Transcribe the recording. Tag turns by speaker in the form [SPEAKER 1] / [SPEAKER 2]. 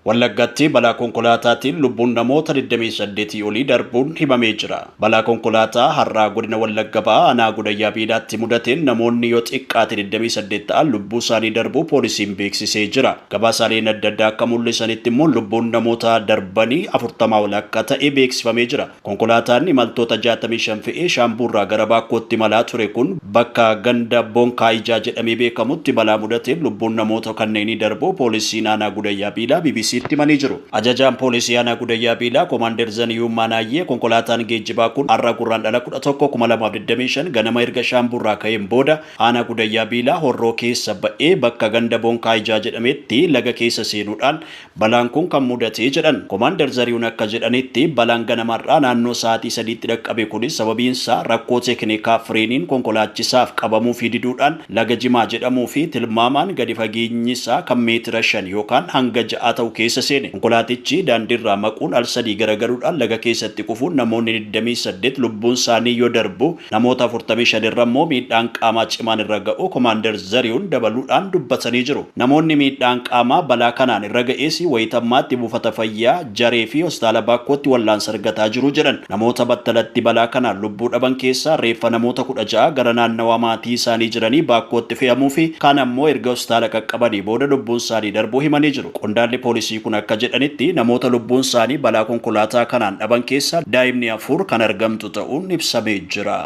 [SPEAKER 1] Wallaggatti balaa konkolaataatiin lubbuun namoota 28 olii darbuun himamee jira. Balaa konkolaataa har'aa godina Wallagga Bahaa aanaa Gudayyaa Biilaatti mudateen namoonni yoo xiqqaate 28 ta'an lubbuu isaanii darbuu poolisiin beeksisee jira. Gabaasaaleen adda addaa akka mul'isanitti immoo lubbuun namoota darbanii 40 ol akka ta'e beeksifamee jira. Konkolaataan imaltoota 65 fe'ee Shaambuurraa gara Baakkootti imalaa ture kun bakka ganda Bonkaa Ijaa jedhamee beekamutti balaa mudateen lubbuun namoota kanneenii darbuu poolisiin aanaa Gudayyaa Biilaa BBCtti himanii jiru. Ajajaan poolisii aanaa Gudayyaa Biilaa Komaander Zaniyuun Maanaayyee konkolaataan geejjibaa kun har'a Gurraandhala 11, 2025 ganama erga Shaambuurraa ka'een booda aanaa Gudayyaa Biilaa Horroo keessa ba'ee bakka ganda Bonkaa Ijaa jedhametti laga keessa seenuudhaan balaan kun kan mudate jedhan. Komaander Zariyuun akka jedhanitti balaan ganama har'aa naannoo sa'aatii 3tti dhaqqabe kunis sababiinsaa rakkoo teeknikaa fireeniin konkolaachisaaf qabamuu fi diduudhaan laga Jimaa jedhamuu fi tilmaamaan gadi fageenyisaa kan meetira 5 yookaan hanga 6 ta'u keessa seene. Konkolaatichi daandiirraa maquun al sadii garagaluudhaan laga keessatti kufuun namoonni 28 lubbuun isaanii yoo darbu namoota 45 irra immoo miidhaan qaamaa cimaan irra ga'uu Komaander Zariyuun dabaluudhaan dubbatanii jiru. Namoonni miidhaan qaamaa balaa kanaan irra ga'es wayita ammaatti buufata fayyaa Jaree fi Hospitaala Baakkootti wallaansa argataa jiru jedhan. Namoota battalatti balaa kanaan lubbuu dhaban keessaa reeffa namoota 16 gara naannawaa maatii isaanii jiranii Baakkootti fe'amuu fi kaan ammoo erga hospitaala qaqqabanii booda lubbuun isaanii darbuu himanii jiru. Qondaalli poolisii kun akka jedhanitti namoota lubbuun isaanii balaa konkolaataa kanaan dhaban keessaa daa'imni 4 kan argamtu ta'uun ibsamee jira.